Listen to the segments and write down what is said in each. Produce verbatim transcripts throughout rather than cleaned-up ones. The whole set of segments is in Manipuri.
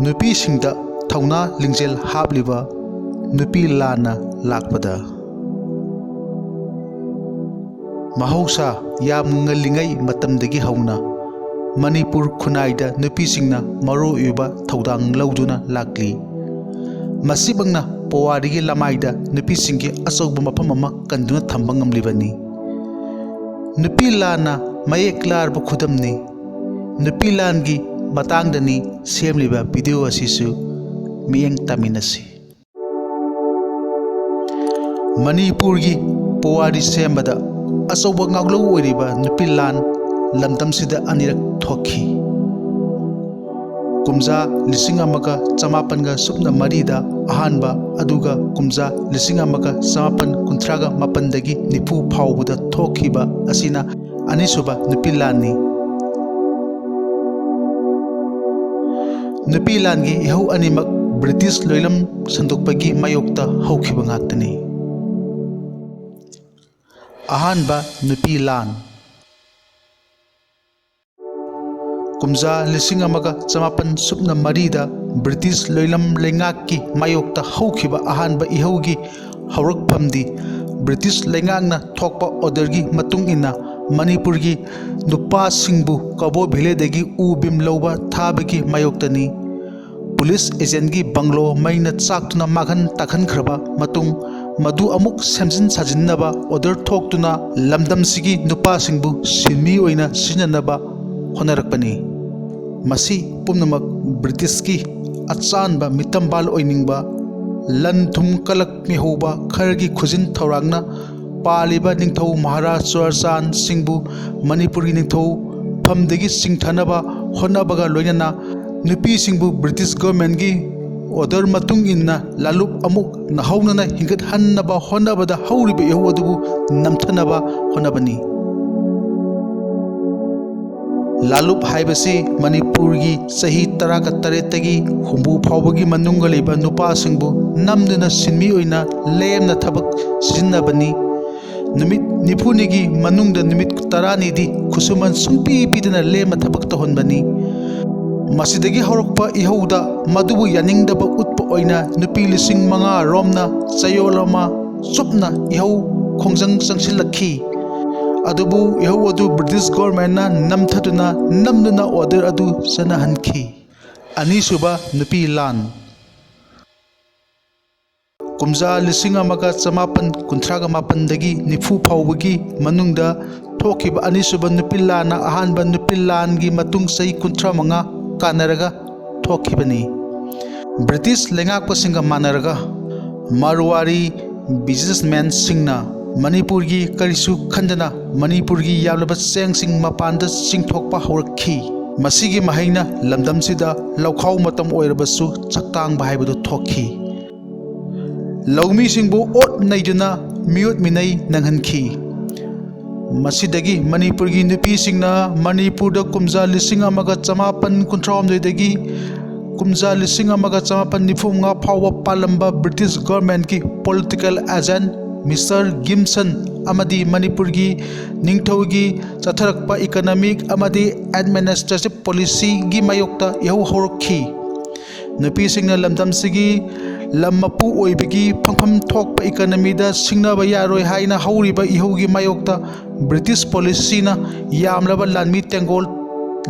ꯅꯨꯄꯤꯁꯤꯡꯗ ꯊꯧꯅꯥ ꯂꯤꯡꯖꯦꯜ ꯍꯥꯞꯂꯤꯕ ꯅꯨꯄꯤ ꯂꯥꯟꯅ ꯂꯥꯛꯄꯗ꯫ ꯃꯍꯧꯁꯥ ꯌꯥꯝ ꯉꯜꯂꯤꯉꯩ ꯃꯇꯝꯗꯒꯤ ꯍꯧꯅ ꯃꯅꯤꯄꯨꯔ ꯈꯨꯟꯅꯥꯏꯗ ꯅꯨꯄꯤꯁꯤꯡꯅ ꯃꯔꯨ ꯑꯣꯏꯕ ꯊꯧꯗꯥꯡ ꯂꯧꯗꯨꯅ ꯂꯥꯛꯂꯤ꯫ ꯃꯁꯤꯃꯛꯅ ꯄꯨꯋꯥꯔꯤꯒꯤ ꯂꯃꯥꯏꯗ ꯅꯨꯄꯤꯁꯤꯡꯒꯤ ꯑꯆꯧꯕ ꯃꯐꯝ ꯑꯃ ꯀꯟꯗꯨꯅ ꯊꯝꯕ ꯉꯝꯂꯤꯕꯅꯤ꯫ ꯅꯨꯄꯤ ꯂꯥꯟꯅ ꯃꯌꯦꯛ ꯂꯥꯔꯕ ꯈꯨꯗꯝꯅꯤ꯫ ꯅꯨꯄꯤ ꯂꯥꯟꯒꯤ ꯃꯇꯥꯡꯗꯅꯤ ꯁꯦꯝꯂꯤꯕ ꯚꯤꯗꯤꯑꯣ ꯑꯁꯤꯁꯨ꯫ ꯃꯤꯠꯌꯦꯡ ꯇꯥꯃꯤꯟꯅꯁꯤ꯫ ꯃꯅꯤꯄꯨꯔꯒꯤ ꯄꯨꯋꯥꯔꯤ ꯁꯦꯝꯕꯗ ꯑꯆꯧꯕ ꯉꯥꯛꯂꯧ ꯑꯣꯏꯔꯤꯕ ꯅꯨꯄꯤ ꯂꯥꯟ ꯂꯝꯗꯝꯁꯤꯗ ꯑꯅꯤꯔꯛ ꯊꯣꯛꯈꯤ꯫ ꯀꯨꯝꯖꯥ ꯂꯤꯁꯤꯡ ꯑꯃꯒ ꯆꯃꯥꯄꯟꯒ ꯁꯨꯞꯅ ꯃꯔꯤꯗ ꯑꯍꯥꯟꯕ, ꯑꯗꯨꯒ ꯀꯨꯝꯖꯥ ꯂꯤꯁꯤꯡ ꯑꯃꯒ ꯆꯃꯥꯄꯟ ꯀꯨꯟꯊ꯭ꯔꯥꯒ ꯃꯥꯄꯟꯗꯒꯤ ꯅꯤꯐꯨ ꯐꯥꯎꯕꯗ ꯊꯣꯛꯈꯤꯕ ꯑꯁꯤꯅ ꯑꯅꯤꯁꯨꯕ ꯅꯨꯄꯤ ꯂꯥꯟꯅꯤ꯫ ꯅꯨꯄꯤ ꯂꯥꯟꯒꯤ ꯏꯍꯧ ꯑꯅꯤꯃꯛ ꯕ꯭ꯔꯤꯇꯤꯁ ꯂꯣꯏꯂꯝ ꯁꯟꯗꯣꯛꯄꯒꯤ ꯃꯥꯌꯣꯛꯇ ꯍꯧꯈꯤꯕ ꯉꯥꯛꯇꯅꯤ꯫ ꯑꯍꯥꯟꯕ ꯅꯨꯄꯤ ꯂꯥꯟ꯫ ꯀꯨꯝꯖꯥ ꯂꯤꯁꯤꯡ ꯑꯃꯒ ꯆꯃꯥꯄꯟ ꯁꯨꯞꯅ ꯃꯔꯤꯗ ꯕ꯭ꯔꯤꯇꯤꯁ ꯂꯣꯏꯂꯝ ꯂꯩꯉꯥꯛꯀꯤ ꯃꯥꯌꯣꯛꯇ ꯍꯧꯈꯤꯕ ꯑꯍꯥꯟꯕ ꯏꯍꯧꯒꯤ ꯍꯧꯔꯛꯐꯝꯗꯤ ꯕ꯭ꯔꯤꯇꯤꯁ ꯂꯩꯉꯥꯛꯅ ꯊꯣꯛꯄ ꯑꯣꯔꯗꯔꯒꯤ ꯃꯇꯨꯡ ꯏꯟꯅ ꯃꯅꯤꯄꯨꯔꯒꯤ ꯅꯨꯄꯥꯁꯤꯡꯕꯨ ꯀꯕꯣ ꯚꯦꯂꯤꯗꯒꯤ ꯎ ꯕꯤꯝ ꯂꯧꯕ ꯊꯥꯕꯒꯤ ꯃꯥꯌꯣꯛꯇꯅꯤ꯫ ꯄꯨꯂꯤꯁ ꯑꯦꯖꯦꯟꯒꯤ ꯕꯪꯒ꯭ꯂꯣ ꯃꯩꯅ ꯆꯥꯛꯇꯨꯅ ꯃꯥꯡꯍꯟ ꯇꯥꯛꯍꯟꯈ꯭ꯔꯕ ꯃꯇꯨꯡ, ꯃꯗꯨ ꯑꯃꯨꯛ ꯁꯦꯝꯖꯤꯟ ꯁꯥꯖꯤꯟꯅꯕ ꯑꯣꯔꯗꯔ ꯊꯣꯛꯇꯨꯅ ꯂꯝꯗꯝꯁꯤꯒꯤ ꯅꯨꯄꯥꯁꯤꯡꯕꯨ ꯁꯤꯟꯃꯤ ꯑꯣꯏꯅ ꯁꯤꯖꯤꯟꯅꯅꯕ ꯍꯣꯠꯅꯔꯛꯄꯅꯤ꯫ ꯃꯁꯤ ꯄꯨꯝꯅꯃꯛ ꯕ꯭ꯔꯤꯇꯤꯁꯀꯤ ꯑꯆꯥꯟꯕ ꯃꯤꯇꯝꯕꯥꯜ ꯑꯣꯏꯅꯤꯡꯕ, ꯂꯟ ꯊꯨꯝ ꯀꯂꯛ ꯃꯤꯍꯧꯕ ꯈꯔꯒꯤ ꯈꯨꯖꯤꯟ ꯊꯧꯔꯥꯡꯅ ꯄꯥꯜꯂꯤꯕ ꯅꯤꯡꯊꯧ ꯃꯍꯥꯔꯥꯖ ꯆꯨꯔꯥꯆꯥꯟꯗ ꯁꯤꯡꯕꯨ ꯃꯅꯤꯄꯨꯔꯒꯤ ꯅꯤꯡꯊꯧ ꯐꯝꯗꯒꯤ ꯆꯤꯡꯊꯅꯕ ꯍꯣꯠꯅꯕꯒ ꯂꯣꯏꯅꯅ ꯅꯨꯄꯤꯁꯤꯡꯕꯨ ꯕ꯭ꯔꯤꯇꯤꯁ ꯒꯣꯔꯃꯦꯟꯒꯤ ꯑꯣꯔꯗꯔ ꯃꯇꯨꯡ ꯏꯟꯅ ꯂꯥꯂꯨꯞ ꯑꯃꯨꯛ ꯅꯧꯍꯧꯅꯅ ꯍꯤꯡꯒꯠꯍꯟꯅꯕ ꯍꯣꯠꯅꯕꯗ ꯍꯧꯔꯤꯕ ꯏꯍꯧ ꯑꯗꯨꯕꯨ ꯅꯝꯊꯅꯕ ꯍꯣꯠꯅꯕꯅꯤ꯫ ꯂꯥꯂꯨꯞ ꯍꯥꯏꯕꯁꯤ ꯃꯅꯤꯄꯨꯔꯒꯤ ꯆꯍꯤ ꯇꯔꯥꯒ ꯇꯔꯦꯠꯇꯒꯤ ꯍꯨꯝꯐꯨ ꯐꯥꯎꯕꯒꯤ ꯃꯅꯨꯡꯗ ꯂꯩꯕ ꯅꯨꯄꯥꯁꯤꯡꯕꯨ ꯅꯝꯗꯨꯅ ꯁꯤꯟꯃꯤ ꯑꯣꯏꯅ ꯂꯦꯝꯅ ꯊꯕꯛ ꯁꯤꯖꯤꯟꯅꯕꯅꯤ꯫ ꯅꯨꯃꯤꯠ ꯅꯤꯐꯨꯅꯤꯒꯤ ꯃꯅꯨꯡꯗ ꯅꯨꯃꯤꯠ ꯇꯔꯥꯅꯤꯗꯤ ꯈꯨꯠꯁꯨꯃꯟ ꯁꯨꯡꯄꯤ ꯄꯤꯗꯅ ꯂꯦꯝꯅ ꯊꯕꯛ ꯇꯧꯍꯟꯕꯅꯤ꯫ ꯃꯁꯤꯗꯒꯤ ꯍꯧꯔꯛꯄ ꯏꯍꯧꯗ ꯃꯗꯨꯕꯨ ꯌꯥꯅꯤꯡꯗꯕ ꯎꯠꯄ ꯑꯣꯏꯅ ꯅꯨꯄꯤ ꯂꯤꯁꯤꯡ ꯃꯉꯥ ꯔꯣꯝꯅ ꯆꯌꯣꯜ ꯑꯃ ꯆꯨꯞꯅ ꯏꯍꯧ ꯈꯣꯡꯖꯪ ꯆꯪꯁꯤꯜꯂꯛꯈꯤ꯫ ꯑꯗꯨꯕꯨ ꯏꯍꯧ ꯑꯗꯨ ꯕ꯭ꯔꯤꯇꯤꯁ ꯒꯣꯔꯃꯦꯟꯅ ꯅꯝꯊꯗꯨꯅ ꯅꯝꯗꯨꯅ ꯑꯣꯔꯗꯔ ꯑꯗꯨ ꯆꯠꯅꯍꯟꯈꯤ꯫ ꯑꯅꯤꯁꯨꯕ ꯅꯨꯄꯤ ꯂꯥꯟ꯫ ꯀꯨꯝꯖꯥ ꯂꯤꯁꯤꯡ ꯑꯃꯒ ꯆꯃꯥꯄꯟ ꯀꯨꯟꯊ꯭ꯔꯥꯒ ꯃꯥꯄꯟꯗꯒꯤ ꯅꯤꯐꯨ ꯐꯥꯎꯕꯒꯤ ꯃꯅꯨꯡꯗ ꯊꯣꯛꯈꯤꯕ ꯑꯅꯤꯁꯨꯕ ꯅꯨꯄꯤ ꯂꯥꯟꯅ ꯑꯍꯥꯟꯕ ꯅꯨꯄꯤ ꯂꯥꯟꯒꯤ ꯃꯇꯨꯡ ꯆꯍꯤ ꯀꯨꯟꯊ꯭ꯔꯥ ꯃꯉꯥ ꯀꯥꯟꯅꯔꯒ ꯊꯣꯛꯈꯤꯕꯅꯤ꯫ ꯕ꯭ꯔꯤꯇꯤꯁ ꯂꯩꯉꯥꯛꯄꯁꯤꯡꯒ ꯃꯥꯟꯅꯔꯒ ꯃꯥꯔꯋꯥꯔꯤ ꯕꯤꯖꯤꯅꯦꯁꯃꯦꯟꯁꯤꯡꯅ ꯃꯅꯤꯄꯨꯔꯒꯤ ꯀꯔꯤꯁꯨ ꯈꯟꯗꯅ ꯃꯅꯤꯄꯨꯔꯒꯤ ꯌꯥꯝꯂꯕ ꯆꯦꯡꯁꯤꯡ ꯃꯄꯥꯟꯗ ꯆꯤꯡꯊꯣꯛꯄ ꯍꯧꯔꯛꯈꯤ꯫ ꯃꯁꯤꯒꯤ ꯃꯍꯩꯅ ꯂꯝꯗꯝꯁꯤꯗ ꯂꯧꯈꯥꯎ ꯃꯇꯝ ꯑꯣꯏꯔꯕꯁꯨ ꯆꯥꯛꯇꯥꯡꯕ ꯍꯥꯏꯕꯗꯨ ꯊꯣꯛꯈꯤ꯫ ꯂꯧꯃꯤꯁꯤꯡꯕꯨ ꯑꯣꯠ ꯅꯩꯗꯨꯅ ꯃꯤꯑꯣꯠ ꯃꯤꯅꯩ ꯅꯪꯍꯟꯈꯤ꯫ ꯃꯁꯤꯗꯒꯤ ꯃꯅꯤꯄꯨꯔꯒꯤ ꯅꯨꯄꯤꯁꯤꯡꯅ ꯃꯅꯤꯄꯨꯔꯗ ꯀꯨꯝꯖꯥ ꯂꯤꯁꯤꯡ ꯑꯃꯒ ꯆꯃꯥꯄꯟ ꯀꯨꯟꯊ꯭ꯔꯥꯍꯨꯝꯗꯣꯏꯗꯒꯤ ꯀꯨꯝꯖꯥ ꯂꯤꯁꯤꯡ ꯑꯃꯒ ꯆꯃꯥꯄꯟ ꯅꯤꯐꯨ ꯃꯉꯥ ꯐꯥꯎꯕ ꯄꯥꯜꯂꯝꯕ ꯕ꯭ꯔꯤꯇꯤꯁ ꯒꯣꯔꯃꯦꯟꯒꯤ ꯄꯣꯂꯤꯇꯤꯀꯦꯜ ꯑꯦꯖꯦꯟꯠ ꯃꯤꯁꯇꯔ ꯒꯤꯝꯁꯟ ꯑꯃꯗꯤ ꯃꯅꯤꯄꯨꯔꯒꯤ ꯅꯤꯡꯊꯧꯒꯤ ꯆꯠꯊꯔꯛꯄ ꯏꯀꯣꯅꯣꯃꯤꯛ ꯑꯃꯗꯤ ꯑꯦꯗꯃꯤꯅꯤꯁꯇ꯭ꯔꯦꯇꯤꯚ ꯄꯣꯂꯤꯁꯤꯒꯤ ꯃꯥꯌꯣꯛꯇ ꯏꯍꯧ ꯍꯧꯔꯛꯈꯤ꯫ ꯅꯨꯄꯤꯁꯤꯡꯅ ꯂꯝꯗꯝꯁꯤꯒꯤ ꯂꯝ ꯃꯄꯨ ꯑꯣꯏꯕꯒꯤ ꯐꯪꯐꯝ ꯊꯣꯛꯄ ꯏꯀꯣꯅꯣꯃꯤꯗ ꯁꯤꯡꯅꯕ ꯌꯥꯔꯣꯏ ꯍꯥꯏꯅ ꯍꯧꯔꯤꯕ ꯏꯍꯧꯒꯤ ꯃꯥꯌꯣꯛꯇ ꯕ꯭ꯔꯤꯇꯤꯁ ꯄꯣꯂꯤꯁꯤꯅ ꯌꯥꯝꯂꯕ ꯂꯥꯟꯃꯤ ꯇꯦꯡꯒꯣꯜ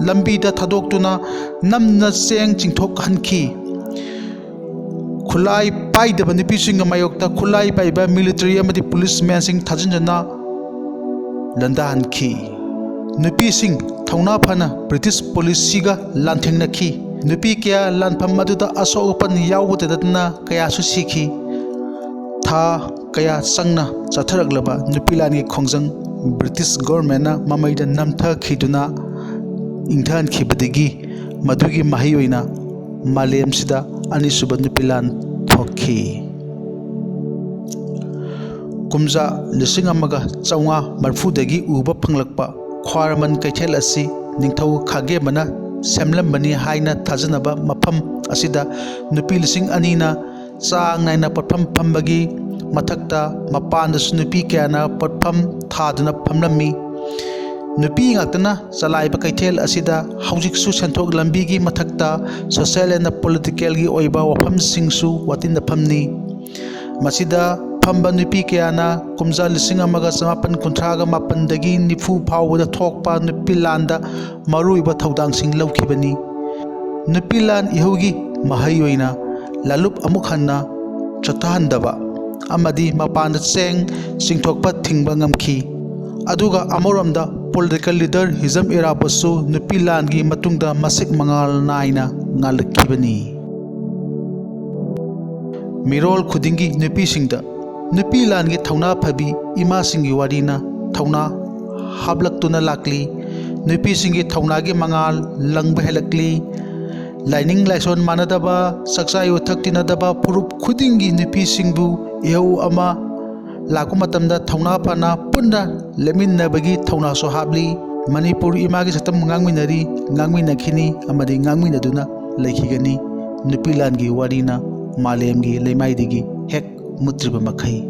ꯂꯝꯕꯤꯗ ꯊꯥꯗꯣꯛꯇꯨꯅ ꯅꯝꯅ ꯆꯦꯡ ꯆꯤꯡꯊꯣꯛꯍꯟꯈꯤ꯫ ꯈꯨꯠꯂꯥꯏ ꯄꯥꯏꯗꯕ ꯅꯨꯄꯤꯁꯤꯡꯒꯤ ꯃꯥꯌꯣꯛꯇ ꯈꯨꯠꯂꯥꯏ ꯄꯥꯏꯕ ꯃꯤꯂꯤꯇꯔꯤ ꯑꯃꯗꯤ ꯄꯨꯂꯤꯁꯃꯦꯟꯁꯤꯡ ꯊꯥꯖꯤꯟꯗꯨꯅ ꯂꯥꯟꯗꯥꯍꯟꯈꯤ꯫ ꯅꯨꯄꯤꯁꯤꯡ ꯊꯧꯅꯥ ꯐꯅ ꯕ꯭ꯔꯤꯇꯤꯁ ꯄꯣꯂꯤꯁꯤꯒ ꯂꯥꯟꯊꯦꯡꯅꯈꯤ꯫ ꯅꯨꯄꯤ ꯀꯌꯥ ꯂꯥꯟꯐꯝ ꯑꯗꯨꯗ ꯑꯁꯣꯛ ꯑꯄꯟ ꯌꯥꯎꯕꯇ ꯅꯠꯇꯅ ꯀꯌꯥꯁꯨ ꯁꯤꯈꯤ꯫ ꯊꯥ ꯀꯌꯥ ꯆꯪꯅ ꯆꯠꯊꯔꯛꯂꯕ ꯅꯨꯄꯤ ꯂꯥꯟꯒꯤ ꯈꯣꯡꯖꯪ ꯕ꯭ꯔꯤꯇꯤꯁ ꯒꯣꯔꯃꯦꯟꯅ ꯃꯃꯩꯗ ꯅꯝꯊꯈꯤꯗꯨꯅ ꯏꯪꯊꯍꯟꯈꯤꯕꯗꯒꯤ ꯃꯗꯨꯒꯤ ꯃꯍꯩ ꯑꯣꯏꯅ ꯃꯥꯂꯦꯝꯁꯤꯗ ꯑꯅꯤꯁꯨꯕ ꯅꯨꯄꯤ ꯂꯥꯟ ꯊꯣꯛꯈꯤ꯫ ꯀꯨꯝꯖꯥ ꯂꯤꯁꯤꯡ ꯑꯃꯒ ꯆꯥꯝꯃꯉꯥ ꯃꯔꯤꯐꯨꯗꯒꯤ ꯎꯕ ꯐꯪꯂꯛꯄ ꯈ꯭ꯋꯥꯏꯔꯝꯕꯟ ꯀꯩꯊꯦꯜ ꯑꯁꯤ ꯅꯤꯡꯊꯧ ꯈꯥꯒꯦꯝꯕꯅ ꯁꯦꯝꯂꯝꯕꯅꯤ ꯍꯥꯏꯅ ꯊꯥꯖꯅꯕ ꯃꯐꯝ ꯑꯁꯤꯗ ꯅꯨꯄꯤ ꯂꯤꯁꯤꯡ ꯑꯅꯤꯅ ꯆꯥꯡ ꯅꯥꯏꯅ ꯄꯣꯠꯐꯝ ꯐꯝꯕꯒꯤ ꯃꯊꯛꯇ ꯃꯄꯥꯟꯗꯁꯨ ꯅꯨꯄꯤ ꯀꯌꯥꯅ ꯄꯣꯠꯐꯝ ꯊꯥꯗꯨꯅ ꯐꯝꯂꯝꯃꯤ꯫ ꯅꯨꯄꯤ ꯉꯥꯛꯇꯅ ꯆꯂꯥꯏꯕ ꯀꯩꯊꯦꯜ ꯑꯁꯤꯗ ꯍꯧꯖꯤꯛꯁꯨ ꯁꯦꯟꯊꯣꯛ ꯂꯝꯕꯤꯒꯤ ꯃꯊꯛꯇ social and politicalꯒꯤ ꯑꯣꯏꯕ ꯋꯥꯐꯝꯁꯤꯡꯁꯨ ꯋꯥꯇꯤꯟꯅꯐꯝꯅꯤ꯫ ꯃꯁꯤꯗ ꯐꯝꯕ ꯅꯨꯄꯤ ꯀꯌꯥꯅ ꯀꯨꯝꯖꯥ ꯂꯤꯁꯤꯡ ꯑꯃꯒ ꯆꯃꯥꯄꯟ ꯀꯨꯟꯊ꯭ꯔꯥꯒ ꯃꯥꯄꯟꯗꯒꯤ ꯅꯤꯐꯨ ꯐꯥꯎꯕꯗ ꯊꯣꯛꯄ ꯅꯨꯄꯤ ꯂꯥꯟꯗ ꯃꯔꯨꯑꯣꯏꯕ ꯊꯧꯗꯥꯡꯁꯤꯡ ꯂꯧꯈꯤꯕꯅꯤ꯫ ꯅꯨꯄꯤ ꯂꯥꯟ ꯏꯍꯧꯒꯤ ꯃꯍꯩ ꯑꯣꯏꯅ ꯂꯥꯂꯨꯞ ꯑꯃꯨꯛ ꯍꯟꯅ ꯆꯠꯊꯍꯟꯗꯕ ꯑꯃꯗꯤ ꯃꯄꯥꯟꯗ ꯆꯦꯡ ꯆꯤꯡꯊꯣꯛꯄ ꯊꯤꯡꯕ ꯉꯝꯈꯤ꯫ ꯑꯗꯨꯒ ꯑꯃꯔꯣꯝꯗ political leaderhism eraꯕꯨꯁꯨ ꯅꯨꯄꯤ ꯂꯥꯟꯒꯤ ꯃꯇꯨꯡꯗ ꯃꯁꯛ ꯃꯉꯥꯜ ꯅꯥꯏꯅ ꯉꯥꯜꯂꯛꯈꯤꯕꯅꯤ꯫ ꯃꯤꯔꯣꯜ ꯈꯨꯗꯤꯡꯒꯤ ꯅꯨꯄꯤꯁꯤꯡꯗ ꯅꯨꯄꯤ ꯂꯥꯟꯒꯤ ꯊꯧꯅꯥ ꯐꯕꯤ ꯏꯃꯥꯁꯤꯡꯒꯤ ꯋꯥꯔꯤꯅ ꯊꯧꯅꯥ ꯍꯥꯞꯂꯛꯇꯨꯅ ꯂꯥꯛꯂꯤ꯫ ꯅꯨꯄꯤꯁꯤꯡꯒꯤ ꯊꯧꯅꯥꯒꯤ ꯃꯉꯥꯜ ꯂꯪꯕ ꯍꯦꯜꯂꯛꯂꯤ꯫ ꯂꯥꯏꯅꯤꯡ ꯂꯥꯏꯁꯣꯟ ꯃꯥꯟꯅꯗꯕ, ꯆꯥꯛꯆꯥ ꯌꯨꯊꯛ ꯇꯤꯟꯅꯗꯕ ꯐꯨꯔꯨꯞ ꯈꯨꯗꯤꯡꯒꯤ ꯅꯨꯄꯤꯁꯤꯡꯕꯨ ꯏꯍꯧ ꯑꯃ ꯂꯥꯛꯄ ꯃꯇꯝꯗ ꯊꯧꯅꯥ ꯐꯅ ꯄꯨꯟꯅ ꯂꯦꯞꯃꯤꯟꯅꯕꯒꯤ ꯊꯧꯅꯥꯁꯨ ꯍꯥꯞꯂꯤ꯫ ꯃꯅꯤꯄꯨꯔ ꯏꯃꯥꯒꯤ ꯁꯛꯇꯝ ꯉꯥꯡꯃꯤꯟꯅꯔꯤ, ꯉꯥꯡꯃꯤꯟꯅꯈꯤꯅꯤ ꯑꯃꯗꯤ ꯉꯥꯡꯃꯤꯟꯅꯗꯨꯅ ꯂꯩꯈꯤꯒꯅꯤ꯫ ꯅꯨꯄꯤ ꯂꯥꯟꯒꯤ ꯋꯥꯔꯤꯅ ꯃꯥꯂꯦꯝꯒꯤ ꯂꯩꯃꯥꯏꯗꯒꯤ ꯍꯦꯛ ꯃꯨꯠꯇ꯭ꯔꯤꯕ ꯃꯈꯩ꯫